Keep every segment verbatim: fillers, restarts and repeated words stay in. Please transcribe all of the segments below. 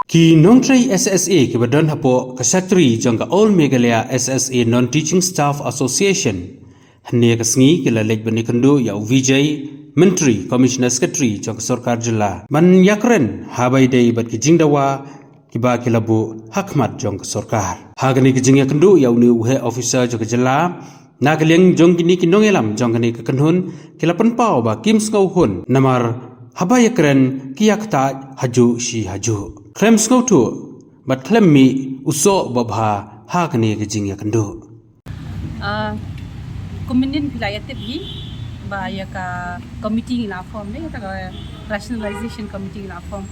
Ki nongtrei S S A kiba don hapoh ka secretary jong ka All Meghalaya S S A Non-Teaching Staff Association, hynne ka sngi ki la leit ban ïakynduh ïa u Vijay, Myntri, Commissioner Secretary jong ka sorkar jylla, ban ïakren ha ba ïadei bad ki jingdawa kiba ki la buh ha khmat jong ka sorkar. Ha kane ka jingïakynduh ïa une u heh officer jong ka jylla, na ka liang jong kine ki nongïalam jong kane ka kynhun, ki la pynpaw ba kim sngewhun namar haba ïakren ki ïa ktah hajuh shi hajuh. Khlem sngewthuh bad khlem mih u soh babha ha kane ka jingïakynduh. Ah, kum mynnin phi la ïa tip hi ba ïa ka committee ngi la form de, ïa ka rationalization committee ngi la form.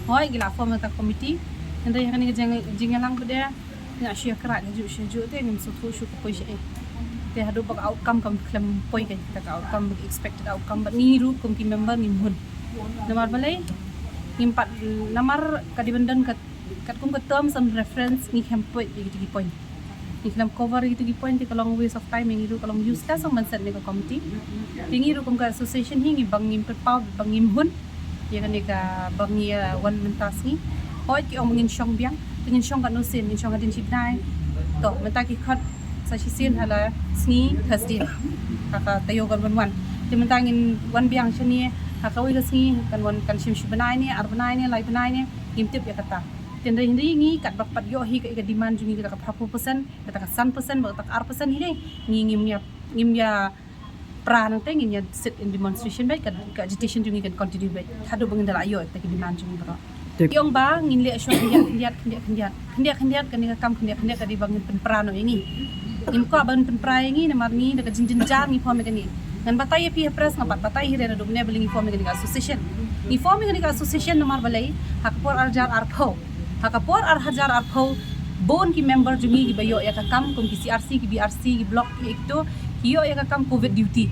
Hooid, ngi la form ïa ka committee. Hynrei ïa kane ka jing, jingïalang ba de nga shu ïa krad hajuh shu hajuh te ngim sngewthuh shuh ka poi shaei. Te haduh ba ka outcome kam khlem poi ka, ka outcome, expected outcome, bad ngi ruh kum ki member ngim hun. Namar balei? Ngim pat, namar ka dei ban don ka, katkum ka terms and reference ngi khlem poi ïa kito ki point. Ngi khlem cover ïa kito ki point te ka long waste of time ïa ngi ruh, ka long useless ong ban set ne ka committee. Te ngi ruh kum ka association hi ngi ba ngim pynpaw, ba ngim hun ïa kane kaba ngi ïa wan mynta sngi. Hooid, ki ong ba ngin shong biang, te ngin shong katno sien, ngin shong hadien shi bnai. To mynta ki khot sa shisien ha la sngi Thursday, ha ka taïew kan wan wan. Te mynta ngin wan biang shane ha kawei ka sngi, kan wan, kan shim shi bnai ne, ar bnai ne, lai bnai ne, ngim tip ïa kata. Te hynrei, hynrei ngi katba pat ïoh hi ka, ka demand jong ngi kata ka phra phew percent, kata ka san percent bad kata ka ar percent hi de, ngi ngim ïa, ngim ïa pra nangta, ngin ïa sit in demonstration bad ka, ka agitation jong ngi kan continue bad haduh ba ngin da la ïoh ïa kata ka demand jong ngi baroh. Ki ong ba ngin leh shuwa khyndiat khyndiat khyndiat khyndiat khyndiat khyndiat, kane ka kam khyndiat khyndiat ka dei ba ngin pynpra noh ïa ngi. Ngim kwah ban pynpra ïa ngi namar ngi da ka jingjynjar ngi form ïa kane. Ngan batai ïa phi ha press, nga pat batai hi re naduh mynne balei ngi form ïa kane ka association. Ngi form ïa kane ka association namar balei, ha ka por ar hajar arphew, ha ka por ar hajar arphew, bun ki member jong ngi kiba ïoh ïa ka kam kum ki C R C, ki B R C, ki block, ki ekto, ki ïoh ïa ka kam covid duty.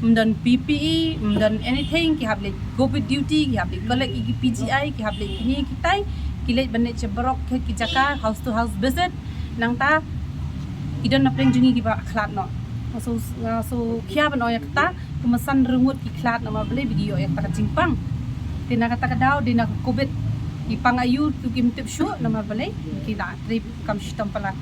Ym don P P E, ym don anything, ki hap leit covid duty, ki hap leit collect ïa ki P G I, ki hap leit kine kitai, ki leit ban leit sha baroh ki, ki jaka, house to house visit. Nangta ki don na pdeng jong ngi kiba khlad noh. Nga shu, nga shu khia ban ong ïa kata, kumba san rngut ki khlad namar balei, ba ki ïoh ïa kata ka jingpang. Te na kata ka daw dei na ka covid, ki pang aiu to kim tip shuh namar balei, ki la trei kam shitom palat.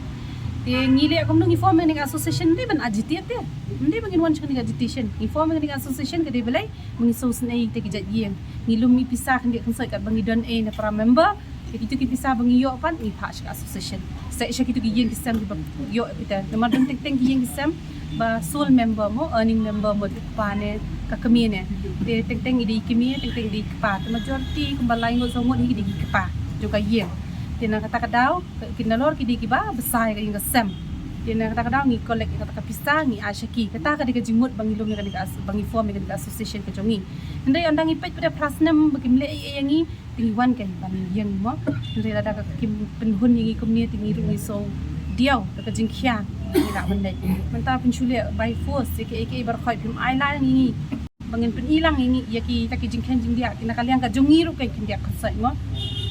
Te ngi leh kumno, ngi form ïa kane ka association ym dei ban agitate te. Ym dei ba ngin wan sha kane ka agitation. Ngi form ïa kane ka association ka dei balei, ba ngi sngewsynei ïa kita ki jait ïing. Ngi lum ïa pisa khyndiat khynsoit katba ngi don ei na para member. Ïa kito ki pisa ba ngi ïoh pat ngi phah sha ka association. Sha, sha kito ki ïing ki sem kiba ïoh ïa kita. Namar don teng teng ki ïing ki sem ba sole member mo, earning member mo, u kpa ne ka kmie ne. Te teng teng i dei i kmie, teng teng i dei i kpa. Te majority kumba lai ngut saw ngut hi ki dei ki kpa jong ka ïing. Te na kata ka daw, ki nalor ki dei kiba bsa ïa ka ïing ka sem. Te na kata ka daw ngi collect ïa kata ka pisa, ngi ai sha ki. Kata ka dei ka jingmut ba ngi lum ïa kane ka as-, ba ngi form ïa kane ka association ka jong ngi. Hynrei ynda ngi peit pat da phra snem ba kim leh ei ei ïa ngi, te ngi wan kein ban ïeng mo. Hynrei lada ka kim pynhun ïa ngi kumne te ngi ruh ngi sngewdiaw da ka jingkhia, ngi lah ban leit. Mynta phin shu leh by force ïa kiei kiei baroh, phim ai lang ïa ngi ba ngin pyni lang ïa ngi ïa kita ki jingkheiñ jingdiah, ki na ka liang ka jong ngi ruh kein khyndiat khynsoit mo.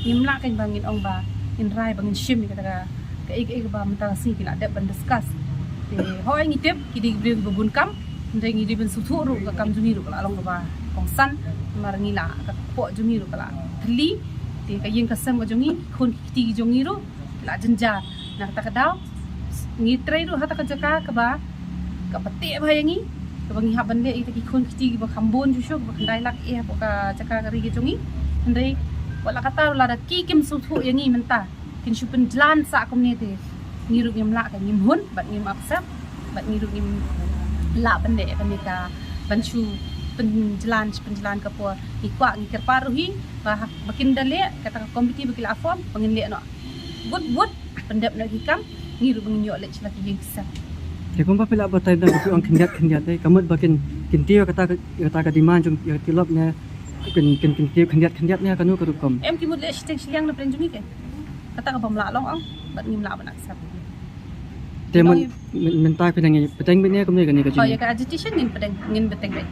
Ngim lah kein ba ngin ong ba ngin rai ba ngin shim ïa kata ka, kaei kaei kaba mynta ka sngi ki la dep ban discuss. Te hooid ngi tip ki dei ki briew kiba bun kam, hynrei ngi dei ban sngewthuh ruh ka kam jong ngi ruh ka la long kaba kongsan, namar ngi la, ka kpoh jong ngi ruh ka la thylli. Te ka ïing ka sem ka jong ngi, ki khun ki kti ki jong ngi ruh ki la jynjar. Na kata ka daw ngi trei ruh ha kata ka jaka kaba, kaba teh bha ïa ngi, kaba ngi hap ban leh ïa kita ki khun ki kti kiba kham bun shuh shuh, kiba khyndai lak eh hapoh ka jaka ka ri ka jong ngi. Hynrei wat la katta ruh, lada ki kim sngewthuh ïa ngi mynta, kin shu pynjlan sah kumne te ngi ruh ngim lah, ka ngim hun bad ngim accept bad ngi ruh ngim lah ban leh ïa kane ka, ban shu pynjlan, shu pynjlan ka por. Ngi kwah, ngi kyrpad ruh hi ba, ba kin da leh kata ka committee ba ki la form ba ngin leh noh. Bud bud pyndep noh ki kam, ngi ruh ba ngin ïoh leit sha la ki ïing ki sem. Te kumba phi la batai da ba phi ong khyndiat khyndiat, eh, ka mut ba kin, kin tiew kata ka, kata ka demand jong, ïa ka tilop ne, kin, kin, kin tiew khyndiat khyndiat ne kano ka rukom? Em, ki mut leh shiteng shiliang na pdeng jong ngi kein. Kata kaba ym lah long ong bad ngim lah ban accept. Te myn, myn, mynta phi dang ïa pdeng beit ne kumne kane ka jing? Oh, ïa ka agitation ngin pdeng, ngin pdeng beit.